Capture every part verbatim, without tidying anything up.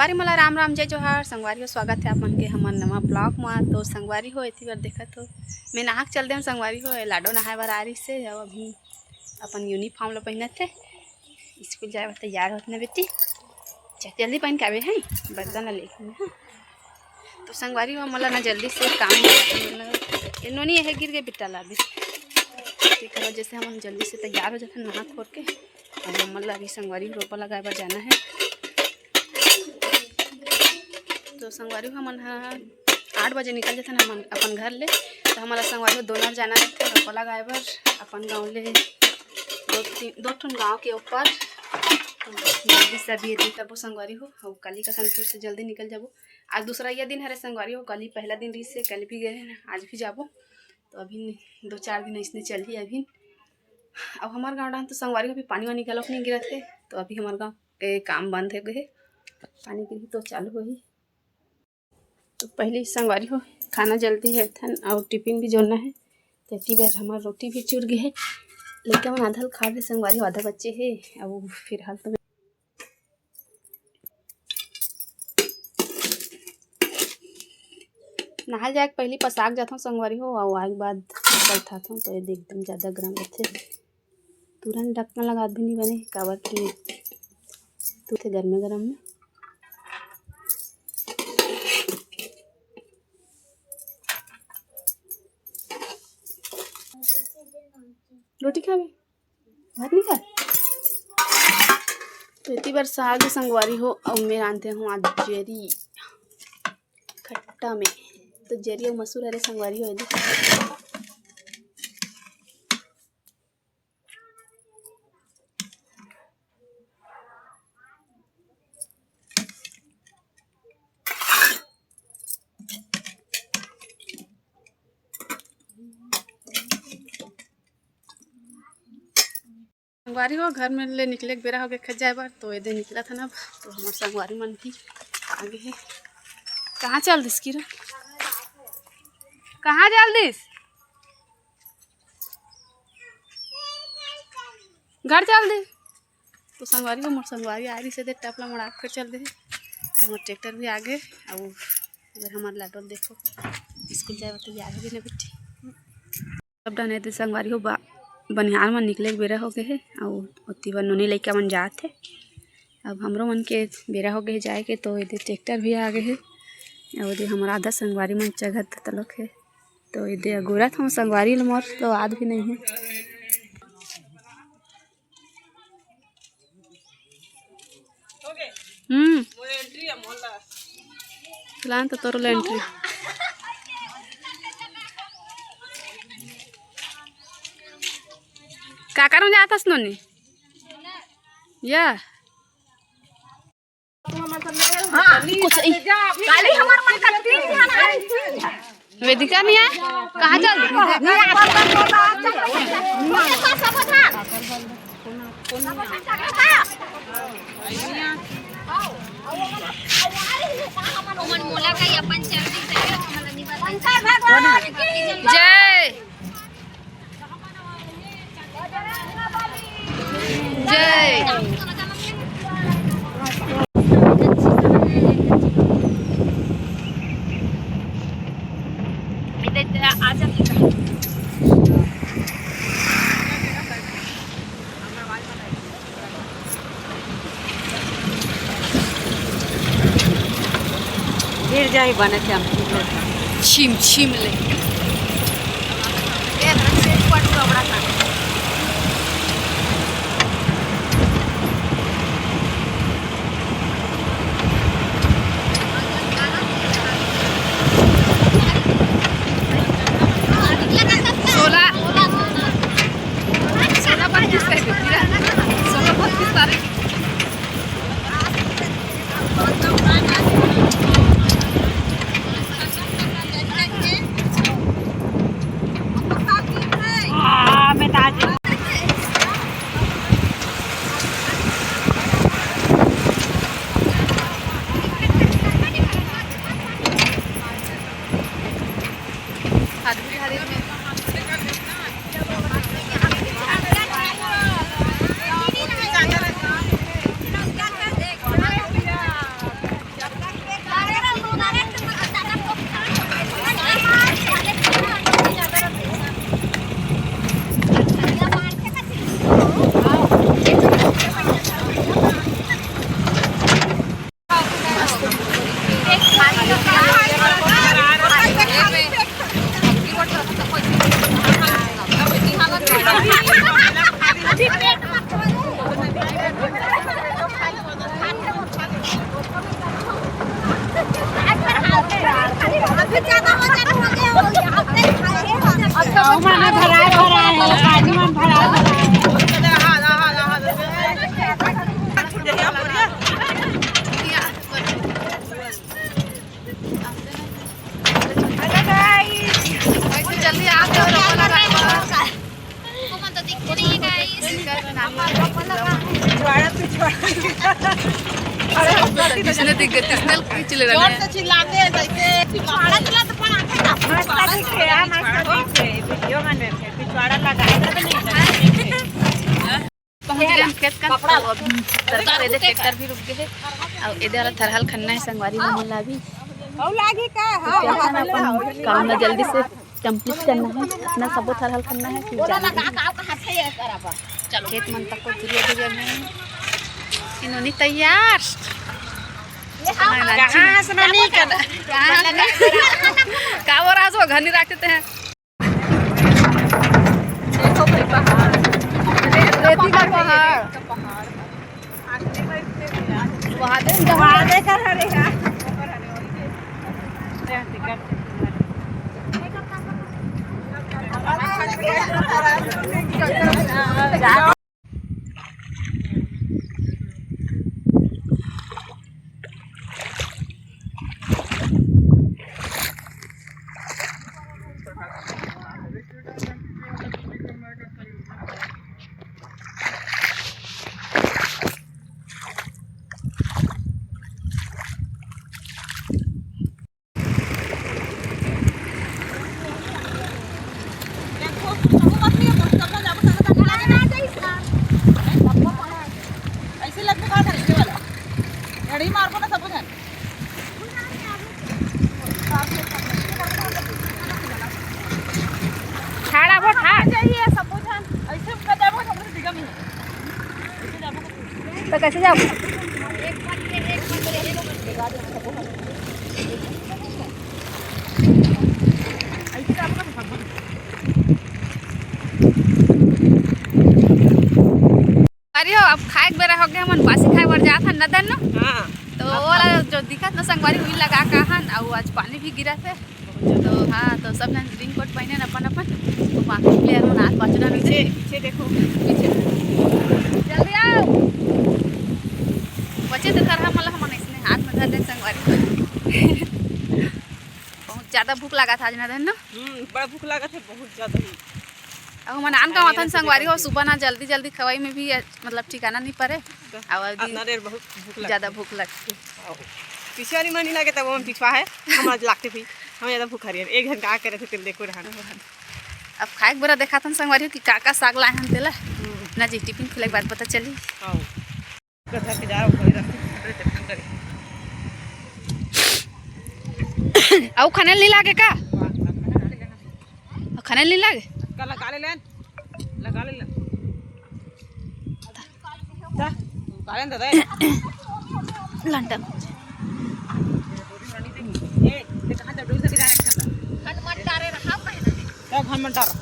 संगवारी मोला राम राम, जय जोहार। संगवारी हो, स्वागत हे आप मन के हमर नवा vlog मा। तो संगवारी हो, एती बर देखत हो, मैं नहा के चल देहूँ संगवारी हो, ये लाडो नहाए बर आ रहिस हे, अउ अभी अपन uniform ला पहिनत हे, स्कूल जाए बर तैयार होत ना बेटी। चल जल्दी पहिन के आबे, हैं, बर्तन ला लेके, हाँ। तो संगवारी हो, मोला ना जल्दी से काम, ये नोनी हे गिर गे बेटा, ला दे। तेकर वजह से हमन जल्दी से तैयार हो जाथन नहा खोर के। अब हमन ला अभी संगवारी रोपा लगाए बर जाना हे। तो संगवारी हो, हमन ह आठ बजे निकल जाथन हमन अपन घर ले। तो हमन ला संगवारी हो दोनों जाना रहिथे रोपा लगाए बर अपन गाँव ले। दो तीन, दो ठन गाँव के ऊपर। तो जल्दी से अभी एती करबो संगवारी हो, अउ काली कसन फिर से जल्दी निकल जाबो। आज दूसरा ये दिन हरे संगवारी हो, काली पहला दिन रहिस हे, काली भी गए हैं, आज भी जाबो। तो अभी दो चार दिन अइसने चलही अभी। अब हमर गाँव डाहन तो संगवारी हो अभी पानी वानी घलोक नहीं गिरत हे, तो अभी हमर गाँव के काम बंद हो गए हे, पानी गिरही तो चालू होही। तो पहली संगवारी हो खाना जल्दी हे थन, अउ टिफिन भी जोड़ना हे, तेती बर हमर रोटी भी चुर गए हे। लइका मन आधा ल खा ले संगवारी हो, आधा बचे हे, अउ फिलहाल तो नहाए जाए के पहिली पसाक जाथों संगवारी हो, अउ आए के बाद कपड़ा उठाथों, तो ये दे एकदम ज़्यादा गरम रहिथे। तुरंत ढक्कन लगात भी नहीं बने, काबर कि तू थे गरमे गरम में। रोटी खाबे? भात नहीं खा? तो एती बर साग संगवारी हो, अउ मैं रांधे हूँ आज जेरी खट्टा में। तो जेरी अउ मसूर हरे संगवारी हो, एदे। संगवारी हो, घर में ले निकले के बेरा हो गए खेत जाए बर, तो एदे निकलत हन अब। तो हमर संगवारी मन भी आ गए हे। कहाँ चल दिस किरण? कहाँ चल दिस? घर चल दे। तो संगवारी हो, मोर संगवारी आ रही से दे टपला मोड़ा के फिर चल दे। तो हमर ट्रैक्टर भी आ गए। अब इधर हमार लाडो ल देखो, स्कूल जाए बर तैयार हो गए ना बेटी। अब डने दे संगवारी हो बा-, बनिहार मन निकले के बेरा हो गए हे। अउ ओती बर नोनी लइका मन जात हे। अब हमरो मन के बेरा हो गए हे जाए के, तो एदे ट्रैक्टर भी आ गए हे। अउ एदे हमर आधा संगवारी मन चघत तलक हे। तो एदे अगोरत हूँ संगवारी ल, मोर तो आद भी नहीं है। हम्म। फिलहाल तो तोर ले एंट्री। का करम जात हस नोनी? या। हाँ, कुछ ही। काली हमार मन का तीन जन आए। वेदिका नहीं है? कहाँ चल? उमन मोला का अपन चल रही है। शंकर भगवान की जय। जय। गिर जाही बने चमकी। छिम छिम ले। सोलह, सोलह बत्तीस है, सोलह बत्तीस तारीख। आ, मैं तारी ओमा ना भराए भराए हे, काजू मन भराए भराए हे। Hello guys, जल्दी आ गए हो, रोको लगा। पिछवाड़ा, पिछवाड़ा। जिसने दिख गए, जिसने खींच ले रहा है। जोर से चिल्लाते हैं जैसे पिछवाड़ा चिल्ला तो कौन आता है? मस्त दिखे यार, मस्त दिखे। वीडियो बने थे, पिछवाड़ा लगा है, तो नहीं। पहुंच गए हम खेत का, तो अभी ट्रैक्टर भी रुक गए है। अब इधर थरहल खन्ना है संगवारी मन ला भी। और लागी का? हाँ, तो हाँ, हाँ, हाँ। काम ला जल्दी से complete करना है, इतना सबो थरहल खन्ना है कि जाना है। खेत मन तक को धीरे धीरे में इन्होंने तैयार। कहाँ से नोनी कर? कहाँ से नोनी? का वो राजो घर नहीं रखते हैं। देखो भाई पहाड़। रेती का पहाड़। वहाँ देख, वहाँ देख, अरे यार। ऐसे लगने का था नीचे वाला। घड़ी मार को ना सब कुछ है। ठाड़ आबो, ठाड़। चाहिए सब कुछ है। ऐसे बता वो सब कुछ दिखा नहीं। तो कैसे जाओ? अरे हो, अब खाए के बेरा हो गया, हमन बासी खाए बर जात हन, न दन न? हाँ। तो वो वाला जो दिखत न संगवारी, उही लगा का हन, अउ आज पानी भी गिरत हे। तो हाँ, तो सब जन raincoat पहिने न अपन अपन, तो बाकी player मन हाथ बाचना पीछे, पीछे देखो, पीछे। जल्दी आओ। बचे तो थरहा मला हमन इसने हाथ में धर ले संगवारी। बहुत ज्यादा भूख लगा था आज न दन न? हम्म, बड़ा भूख लगा था, बहुत ज्यादा ही। अब हमन आन का माथन संगवारी हो, सुबह ना जल्दी जल्दी खवाई में भी, मतलब, ठिकाना नहीं परे। तो अब अभी अतना देर बहुत भूख लगथे। ज्यादा भूख लगथे। आओ। पिछवारी मन नहीं लगे, तब हम पिछवा है, हम आज लागते भी, हम ज्यादा भूख हरियन। एक घंटा आ करे थे, तेल देखो रहन। अब खाए के बेरा देखाथन संगवारी हो कि का का साग लाए हन तेला। हम्म। ना जी, टिफिन खुले के बाद पता चली। आओ। घर के जा रहा हूँ, वही रखते हैं, ठंडे से ठंडे। अउ खनेल नहीं लागे का? खनेल नहीं लागे? का लगा ले लेन, लगा ले लेन। जा, लगा लेन दादा। लंडन। ए, ये कहाँ जा? डोल से जा रहा है। हनुमान डारे रहा पहले। क्या हनुमान डार रहा?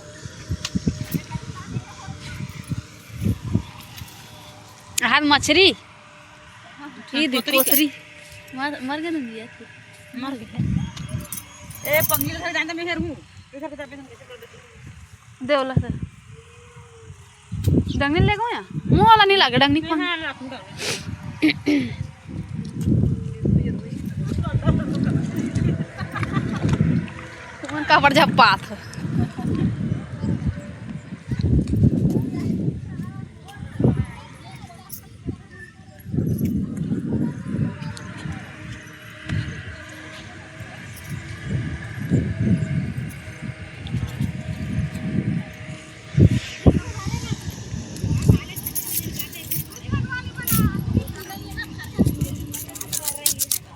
हाथ मछरी। ई देख, कोतरी के। कोतरी। मर, मर गए ना भैया। मर गए। ए, पंगी के घर जाने में हेर हूँ। इधर, इधर, इधर, इधर। दे वाला से। डंगनी ले गो या? मुंह वाला नहीं लागे, डंगनी कौन? हाँ, हाँ, हाँ। उनका बढ़िया पाथ।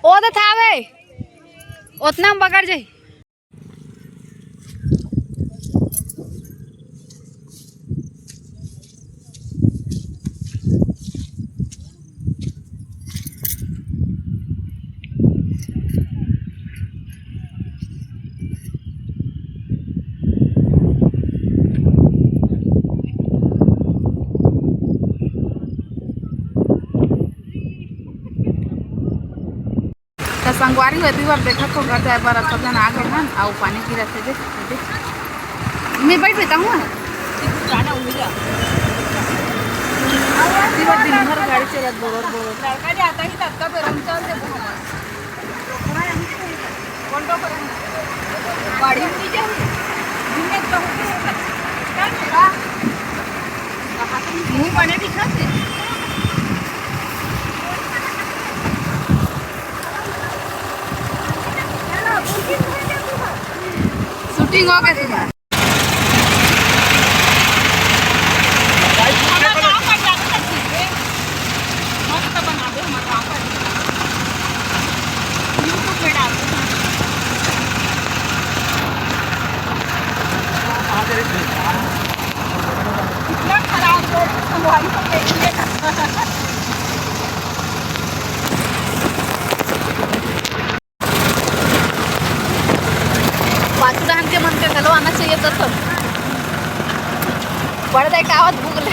ओ दे थावे, ओतना में बगड़ जाही। त संगवारी हो, एती बर देखत हो, घर जाए बर सब जन आ गए हन, अउ पानी गिरत हे, देख, देख। मैं बैठ लेता हूँ। पूरा दिन भर गाड़ी चलत बरोर बरोर। लड़का जाता ही तब का गरम चावल देबो हमर। कौन डोकरा है? गाड़ी में नीचे हुई। दिन में तो होती है। क्या होगा? मुंह बने दिखा थे। शूटिंग हो गई तुम्हारी। पाछू डहन के मन के घलो आना चाहिए दर्शन। बड़ दाई का आवत भूख ले।